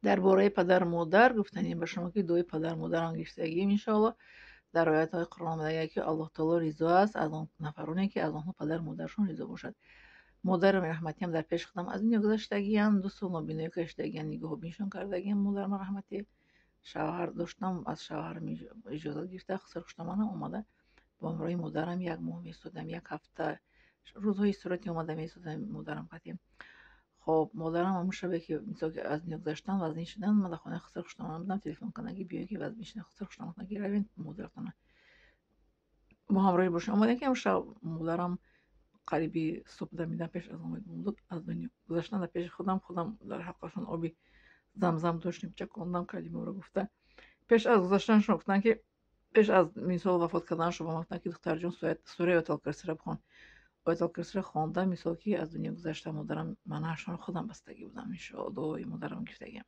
Дар бораи падару модар гуфтанем ба шумо, ки дуои падару модарам гирифтагием, иншоалло. Дар оятҳои Қуръон омадагист, ки Аллоҳ таоло ризо аст аз он нафароне, ки аз онҳо падару модарашон ризо бошад. Модарам раҳматиам дар пеши худам аз дунё гузаштагианд, 2 сол нобиноӣ кашидагианд, нигоҳубиншон кардагиам. Модарам раҳматӣ шавҳар доштам, аз шавҳарам иҷозат гирифта, хусрхуштоманам омада, бо ҳамроҳи модарам як моҳ месодам, як ҳафта, рӯзҳои истироҳати омада месодам модарам қатӣ. Хоб, модарам ҳамун шабе, ки мисол ки аз дунё гузаштан, вазнин шудан, ман дар хонаи хусрхуштоманам будам. Телефон карданд, ки биёед, ки вазнин шудан. Хусрхуштоман гуфтанд, ки равед, модаратона бо ҳамроҳӣ бошем. Омадем, ки ҳамун шаб модарам қариби субҳ дамидан, пеш аз бомдод аз дунё гузаштан. Дар пеши худам, худам дар ҳаққашон оби замзам доштем, чакондам, калимаро гуфта. Пеш аз гузаштанашон гуфтанд, ки пеш аз мисол вафот карданашон ба ман гуфтанд, ки духтарҷон, сураи Ояталкурсиро бихон. Ояталкурсиро хондам, мисол ки аз дунё гузашта модарам, манаашонро худам бастагӣ будам, иншоалло, дуои модарам гирифтагиам.